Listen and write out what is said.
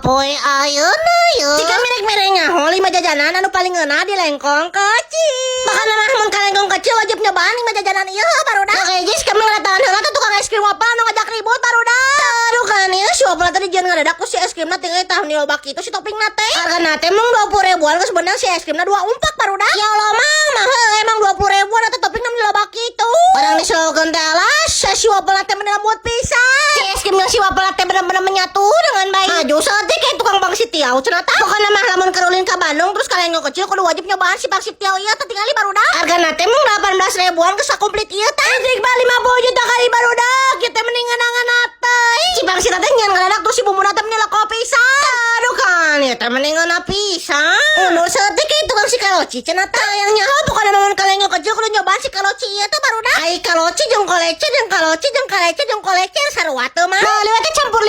Poe ayeuna ye. Jika mirek mere nyaho lima jajanan anu paling ngeunah di Lengkong Kecil. Makana mah mun ka Lengkong Kecil wajib nyobaan lima jajanan ieu, barudak. Oke guys, kami ngadatangan heula tuh tukang es krim waffle anu ngajak ribut, barudak. Aduh kan ieu si waffle tadi jangan ngadadak ku si es krimna, tinggal tah nu loba kitu si toppingna teh. Hargana teh mung 20 ribuan, geus beunang si es krimna dua umpak, barudak. Ya Allah, Mang, mah heuh, emang 20 ribuan atau toppingna meni loba kitu. Orang di slogan teh, alas si waffle teh meni lembut pisan. Si es krim si waffle teh bener-bener menyatu dengan baik. Maju saeutik kayak tukang pangsit tiaw cenah tah. Pokokna mah lamun keur ulin ka Bandung terus kalian kecil kudu wajib nyobaan si pangsit tiaw ieu teh, tingali, barudak. Hargana teh mung 18 ribuan geus komplit ieu teh. Anjing, 50 juta kali, barudak. Kita mending ngeunah teh. Si pangsit teh nyeun ngadadak terus si bumbuna teh meni leko pisan. Aduh kan ieu teh mending ngeunah pisan. Undur saeutik kayak tukang si kaloci cenah tah. Yang nyaho pokokna lamun kalian kecil kudu nyobaan si kaloci ieu teh, barudak. Ai kaloci jeung kolece jeung kaloci jeung kalece jeung kolece sarua teu mah. Meuli we teh campur.